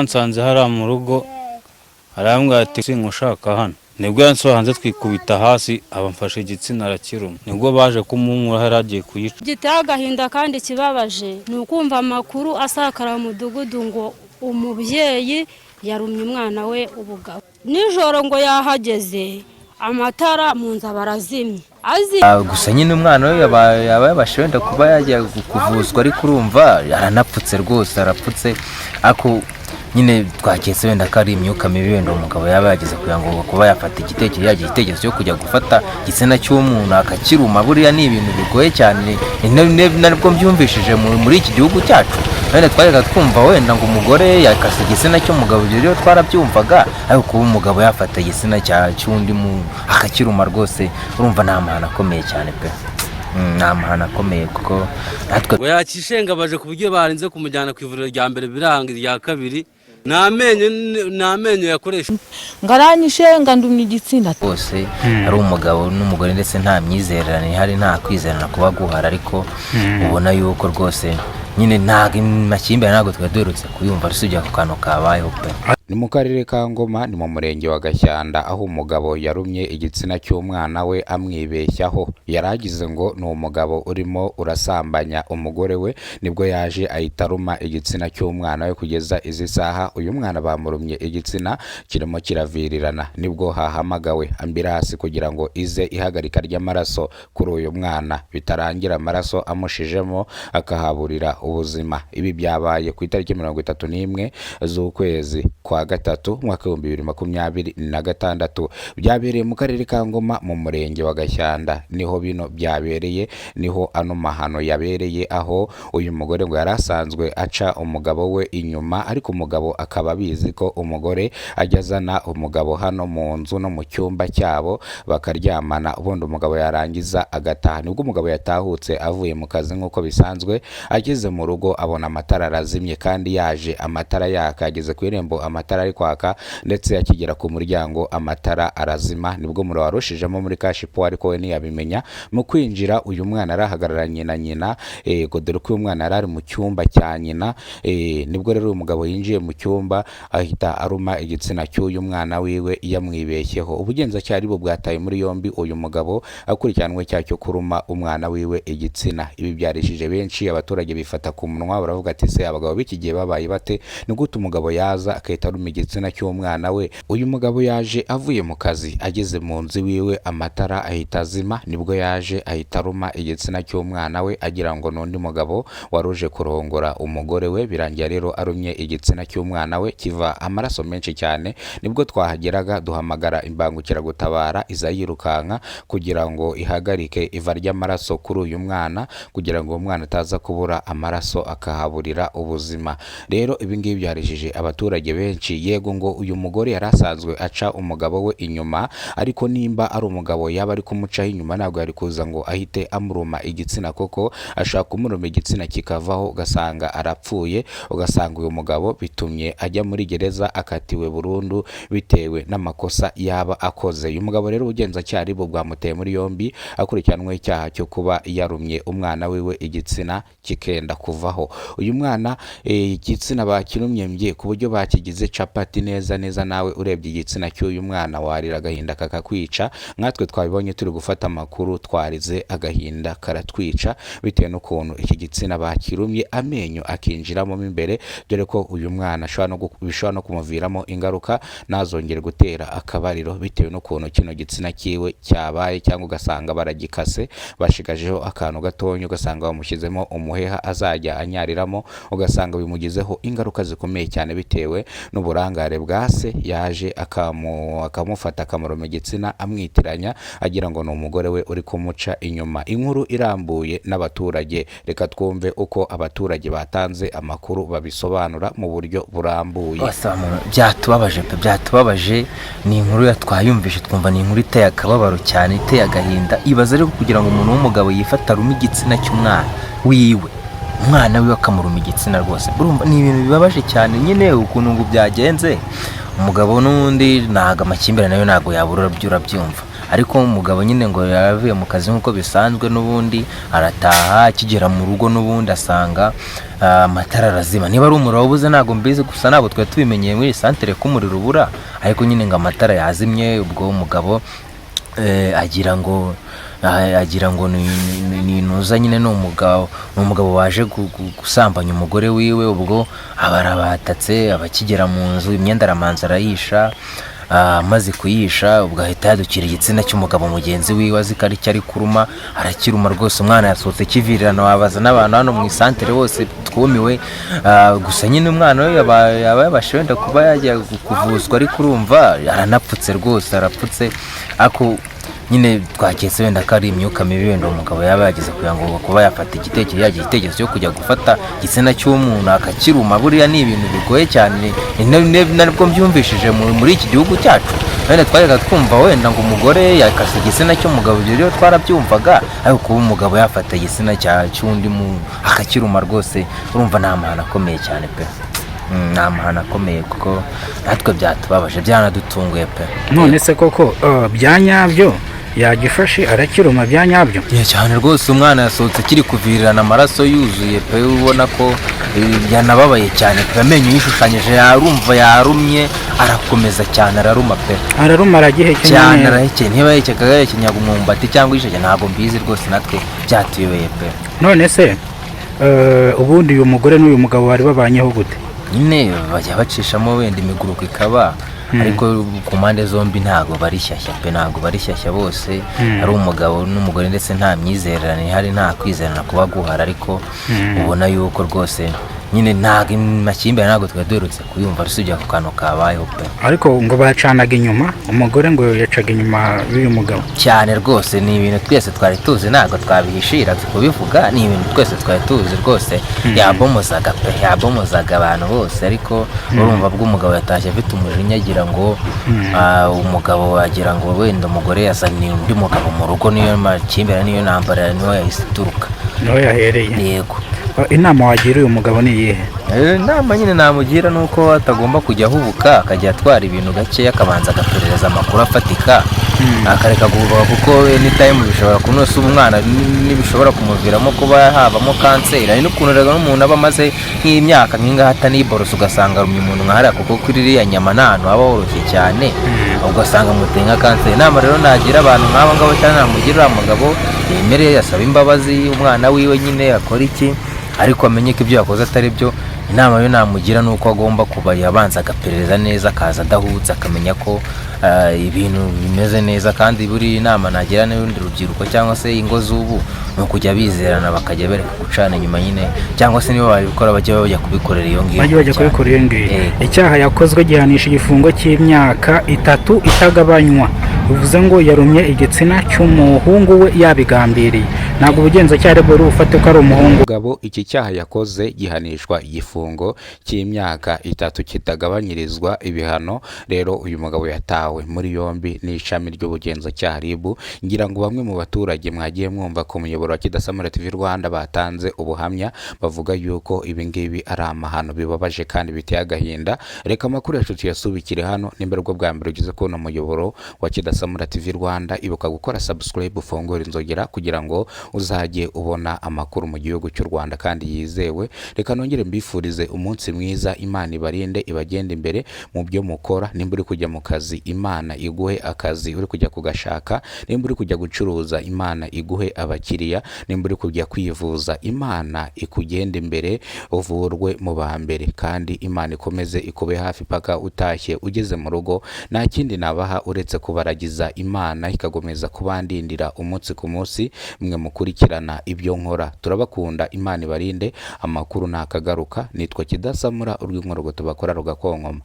Nsanze hariya mu rugo, arambwira ati: "Sinkushaka hano." Nibwo yansohoye hanze, twikubita hasi, aba mfashe igitsina arakiruma. Nibwo baje kumunkura, yari agiye kuyica. Giteye agahinda kandi kibabaje ni ukumva amakuru asakara mu mudugudu ngo umubyeyi yarumye umwana we ubugabo nijoro, ngo yahageze amatara mu nzu barazimye azi. Gusa nyine umwana we yaba yabasha wenda kuba yajya kuvuzwa, ariko urumva aranapfutse rwose, arapfutse. Ariko nyine twaketse wenda ko ari imyuka mibi wenda umugabo yaba yagize kugira ngo kuba yafata igitekerezo, yagira igitekerezo cyo kujya gufata igitsina cy'umuntu akakiruma. Buriya ni ibintu bigoye cyane, nabwo mbyumvishije muri iki gihugu cyacu. Wenda twajyaga twumva wenda ngo umugore yakase igitsina cy'umugabo, ibyo rero twarabyumvaga, ariko kuba umugabo yafata igitsina cy'undi muntu akakiruma, rwose urumva ni amahano akomeye cyane pe. Ni amahano akomeye kuko natwe Ngo yakishengabaje ku buryo barinze kumujyana ku ivuriro rya mbere biranga, irya kabiri, ni amenyo yakoresha. Ngo aranyishenga ndumye igitsina. Rwose ari umugabo n'umugore, ndetse nta myizererane ihari, nta kwizerana kuba guhara, ariko ubona yuko rwose nyine ntabwo amakimbirane, ntabwo twari duherutse kuyumva usibye ako kantu kabayeho pe. Ni mu karere ka Ngoma, ni mu murenge wa Gashyanda, aho umugabo yarumye igitsina cy'umwana we amwibeshyaho. Yari agize ngo ni umugabo urimo urasambanya umugore we, nibwo yaje ahita aruma igitsina cy'umwana we. Kugeza izi saha uyu mwana bamurumye igitsina kirimo kiravirirana. Nibwo hahamagawe ambulance kugira ngo ize ihagarika ry'amaraso kuri uyu mwana, bitarangira amaraso amushijemo akahaburira ubuzima. Ibi byabaye ku itariki 31 z'ukwezi kwa gatatu, umwaka w'2026. Byabereye mu karere ka Ngoma, mu murenge wa Gashyanda, niho bino byabereye, niho ano mahano yabereye, aho uyu mugore ngo yari asanzwe aca umugabo we inyuma, ariko umugabo akaba abizi ko umugore ajya azana umugabo hano mu nzu no mu cyumba cyabo bakaryamana, ubundi umugabo yarangiza agataha. Nibwo umugabo yatahutse avuye mu kazi nk'uko bisanzwe, ageze mu rugo abona amatara arazimye kandi yaje amatara yaka. Ageze ku irembo amatara ari kwaka, ndetse akigera ku muryango amatara arazima. Nibwo umuriro warushijemo muri cash power, ariko we ntiyabimenya. Mu kwinjira uyu mwana arahagararanye na nyina, yego, dore ko uyu mwana yari ari mu cyumba cya nyina. Nibwo rero uyu mugabo yinjiye mu cyumba ahita aruma igitsina cy'uyu mwana wiwe yamwibeshyeho. Ubugenzacyaha bwo bwataye muri yombi uyu mugabo, akurikiranwe icyaha cyo kuruma umwana wiwe igitsina. Ibi byarishije benshi, abaturage bifata ku munwa baravuga ati: "Se abagabo b'iki gihe babaye bate? Ni gute umugabo yaza agahita aruma igitsina cy'umwana we?" Uyu mugabo yaje avuye mu kazi, ageze mu nzu iwiwe amatara ahita azima, nibwo yaje ahita aruma igitsina cy'umwana we agira ngo ni undi mugabo wari uje kurongora umugore we. Birangira rero arumye igitsina cy'umwana we, kiva amaraso menshi cyane. Nibwo twahageraga duhamagara imbangukiragutabara, iza yirukanka kugira ngo ihagarike iva ry'amaraso kuri uyu mwana, kugira ngo uwo mwana ataza kubura amaraso akahaburira ubuzima. Rero ibi ngibi byarijije abaturage benshi. Yego, ngo uyu mugore yari asanzwe aca umugabo we inyuma, ariko nimba ari umugabo yaba ari kumucaho inyuma, ntabwo yari kuza ngo ahite amuruma igitsina, koko ashobora kumuruma igitsina kikavaho, ugasanga arapfuye, ugasanga uyu mugabo bitumye ajya muri gereza, akatiwe burundu bitewe n'amakosa yaba akoze. Uyu mugabo rero ubugenzacyaha bwo bwamuteye muri yombi, akurikiranweho icyaha cyo kuba yarumye umwana wiwe igitsina kikenda kuvaho. Uyu mwana igitsina bakirumye mbye ku buryo bakigize capati neza neza. Nawe urebye igitsina cy'uyu mwana warira agahinda kakakwica. Nkatwe twabibonye turi gufata amakuru, twarize agahinda karatwica bitewe n'ukuntu iki gitsina bakirumye amenyo akinjiramo mo imbere, dore ko uyu mwana ashobora no bishobora no kumuviramo ingaruka, ntazongere gutera akabariro bitewe n'ukuntu kino gitsina cyiwe cyabaye, cyangwa ugasanga baragikase bashigajeho akantu gatonya, ugasanga bamushyizemo umuheha azajya anyariramo, ugasanga bimugizeho ingaruka zikomeye cyane bitewe n'uburangare bwa se yaje akamufata akamuruma igitsina amwitiranya agira ngo ni umugore we uri kumuca inyuma. Inkuru irambuye n'abaturage, reka twumve uko abaturage batanze amakuru babisobanura mu buryo burambuye. Byatubabaje pe, byatubabaje. Ni inkuru twayumvishe twumva ni inkuru iteye akababaro cyane, iteye agahinda. Ibaza ariko kugira ngo umuntu w'umugabo yifate arume igitsina cy'umwana wiwe, umwana wiwe akamuruma igitsina, rwose urumva ni ibintu bibabaje cyane. Nyine ukuntu ngo byagenze, umugabo n'undi ntabwo amakimbirane nayo ntabwo yabura, urabyumva. Ariko umugabo nyine ngo yaravuye mu kazi nk'uko bisanzwe, n'ubundi arataha, akigera mu rugo n'ubundi asanga amatara arazima. Niba ari umuriro wabuze ntabwo mbizi, gusa ntabwo twari tubimenyeye muri iyi santere ko umuriro ubura, ariko nyine ngo amatara yazimye. Ubwo umugabo agira ngo ni ntuza nyine, ni umugabo waje gusambanya umugore wiwe. Ubwo aba arabatatse, abakigera mu nzu imyenda aramanza arayisha. Amaze kuyisha, ubwo ahita yadukira igitsina cy'umugabo mugenzi wiwe, azi ko ari cyo ari kuruma, arakiruma rwose. Umwana yasohotse kivirirana, wabaza n'abantu hano mu isantere bose twumiwe. Gusa nyine umwana we yaba yabasha wenda kuba yajya kuvuzwa, ariko urumva aranapfutse rwose, arapfutse. Ariko nyine twaketse wenda ko ari imyuka mibi wenda umugabo yaba yagize kugira ngo kuba yafata igitekerezo, yagira igitekerezo cyo kujya gufata igitsina cy'umuntu akakiruma. Buriya ni ibintu bigoye cyane, ni nabwo mbyumvishije muri iki gihugu cyacu. Wenda twajyaga twumva wenda ngo umugore yakase igitsina cy'umugabo, ibyo rero twarabyumvaga, ariko kuba umugabo yafata igitsina cy'undi akakiruma rwose, urumva ni amahano akomeye cyane pe. Ni amahano akomeye kuko natwe byatubabaje, byanadutunguye pe. None se koko bya nyabyo yagifashe arakiruma bya nyabyo? Yeah, cyane rwose. Umwana yasohotse akiri kuvirirana amaraso yuzuye pe, ubona ko yanababaye cyane pe. Amenyo yishushanyije, yarumva yarumye, arakomeza cyane, araruma pe. Araruma, aragihekenya Cyane. Neza. Arahekenya, niba yahekekaga yahekenyaga umwumbati cyangwa isheke ntabwo mbizi rwose, natwe byatuyobeye pe. None se ubundi uyu mugore n'uyu mugabo bari babanyeho gute? Nyine bajya bacishamo wenda imiguruko ikaba, ariko ku mpande zombi ntabwo bari shyashya pe, ntabwo bari shyashya bose, ari umugabo n'umugore, ndetse nta myizerane ihari, nta kwizerana kuba guhara. Ariko ubona yuko rwose nyine ntabwo amakimbirane, ntabwo twari duherutse kuyumva usibye ako kantu kabayeho pe. Ariko ngo bacanaga inyuma, umugore ngo yacaga inyuma y'uyu mugabo. Cyane rwose, ni ibintu twese twari tuzi, ntabwo twabihishira kubivuga, ni ibintu twese twari tuzi rwose. Yabomozaga pe, yabomozaga abantu bose. Ariko urumva bwo umugabo yatashye afite umujinya, agira ngo umugabo wagira ngo wenda umugore yazaniye undi mugabo mu rugo, niyo makimbirane, niyo ntambara, niyo yahise ituruka. Niho yahereye. Yego. Inama wagira uyu mugabo ni iyihe? Inama nyine namugira ni uko atagomba kujya ahubuka, akajya atwara ibintu gakeya, akabanza agaperereza amakuru afatika, akareka guhubuka, kuko anytime bishobora kunosa umwana ntibishobora kumuviramo kuba habamo kanseri. Hari n'ukuntu rero n'umuntu aba amaze nk'imyaka nk'ingahe ataniborosa, ugasanga arumye umuntu nka hariya, kuko kuri iriya nyama nta hantu haba horoshye cyane, ugasanga amuteye nka kanseri. Inama rero nagira abantu nk'aba ngaba cyangwa namugira uriya mugabo, yemere asaba imbabazi umwana wiwe nyine, akora iki, ariko amenye ko ibyo yakoze atari byo. Inama yo namugira ni uko agomba kuba yabanza agaperereza neza, akaza adahubutse, akamenya ko ibintu bimeze neza. Kandi buri inama nagira n'urundi rubyiruko cyangwa se ingo z'ubu ni ukujya bizerana, bakajya bereka gucana inyuma nyine, cyangwa se niba babikora bajya bajya kubikorera iyo ngiyo. Bajye bajya Cyane. kubikora iyo ngiyo. Yego. Icyaha yakozwe gihanisha igifungo cy'imyaka 3 itagabanywa. Bivuze ngo yarumye igitsina cy'umuhungu we yabigambiriye, ntabwo ubugenzacyaha bwari bufate ko ari umuhungu. Umugabo iki cyaha yakoze gihanishwa igifungo cy'imyaka 3 kitagabanyirizwa ibihano. Rero uyu mugabo yatawe muri yombi n'ishami ry'ubugenzacyaha RIB. Ngira ngo bamwe mu baturage mwagiye mwumva ku muyoboro wa Kidasamura TV Rwanda batanze ubuhamya bavuga yuko ibi ngibi ari amahano bibabaje kandi biteye agahinda. Reka amakuru yacu tuyasubikire hano. Nimba aribwo bwa mbere ugeze kubona umuyoboro wa Kidasamura TV Rwanda, ibuka gukora subscribe, ufungure inzogera kugira ngo uzajye ubona amakuru mu gihugu cy'u Rwanda kandi yizewe. Reka nongere mbifurize umunsi mwiza, Imana ibarinde, ibagende imbere mu byo mukora. Nimba uri kujya mu kazi, Imana iguhe akazi uri kujya kugashaka. Nimba uri kujya gucuruza, Imana iguhe abakiriya. Nimba uri kujya kwivuza, Imana ikugende imbere, uvurwe mu ba mbere, kandi Imana ikomeze ikube hafi paka utashye ugeze mu rugo. Nta kindi nabaha uretse kubaragiza Imana ikagomeza kubandindira umunsi ku munsi. Mwe mukurikirana ibyo nkora, turabakunda, Imana ibarinde. Amakuru ntakagaruka. Nitwa Kidasamura, urw'inkorogoto bakora rugakonkoma.